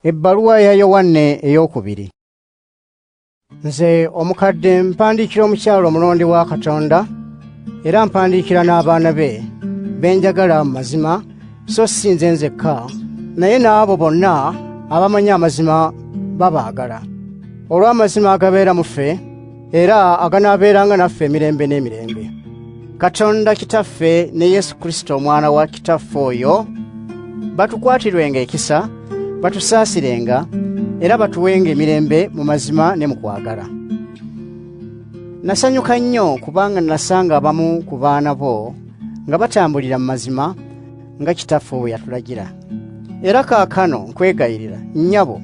Ebbaluwa ya Yowanne ey'okubiri. Nze omukadde mpandiikira omukyala omulonde wa Katonda, era mpandiikira n'abaana be, be njagala mu mazima, so si nze nzekka, naye n'abo bonna abamanyi amazima babaagala. Olw'amazima agabeera mu ffe, era aganaabeeranga naffe emirembe n'emirembe. Katonda Kitaffe ne Yesu Kristo omwana wa Kitaffe oyo batukwatirwenga ekisa, batusaasirenga, era batuwenga emirembe mu mazima ne mu kwagala. Nasanyuka nnyo kubanga nasanga abamu ku baana bo nga batambulira mu mazima nga Kitaffe bwe yatulagira. Era kaakano nkwegayirira, nnyabo,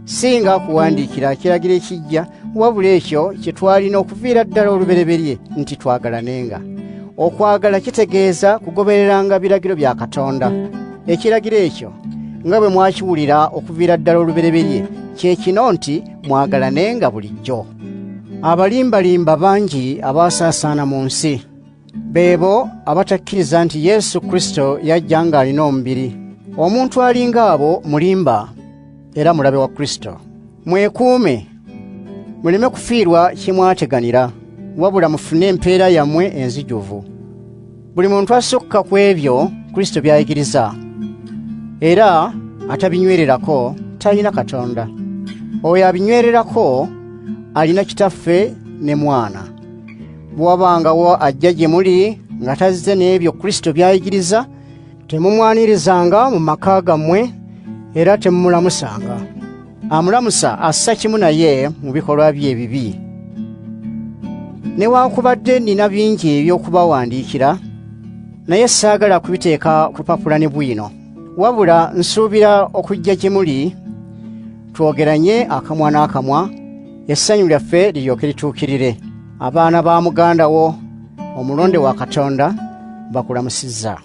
si nga akuwandiikira kiragiro ekijja, wabula ekyo kye twalina okuviira ddala olubereberye nti twagalanenga. Okwagala kitegeeza kugobereranga biragiro bya Katonda. Ekiragiro ekyo nga bwe mwakiwulira okuviira ddala olubereberye kye kino nti mwagalanenga bulijjo. Abalimbalimba bangi abaasaasaana mu nsi. Beebo abatakkiriza nti Yesu Kristo yajja ng'alina omubiri. Omuntu alinga abo mulimba era mulabe wa Kristo. Mwekuume, muleme kufiirwa kye mwateganira, wabula mufune empeera yammwe enzijuvu. Buli muntu asukka ku ebyo Kristo by'ayigiriza era atabinywererako talina Katonda. Oyo abinywererako alina Kitaffe ne Mwana. Bwe wabangawo ajja gye muli nga tazze n'ebyo Kristo by'ayigiriza, temumwanirizanga mu maka gammwe era temumulamusanga. Amulamusa assa kimu naye mu bikolwa bye ebibi. Newankubadde nnina bingi eby'okubawandiikira, naye saagala kubiteeka ku lupapula ne bwino. Wabula nsuubira okujja gye muli twogeranye akamwa n'akamwa, essanyu lyaffe liryoke lituukirire. Abaana ba muganda wo omulonde wa Katonda bakulamusizza.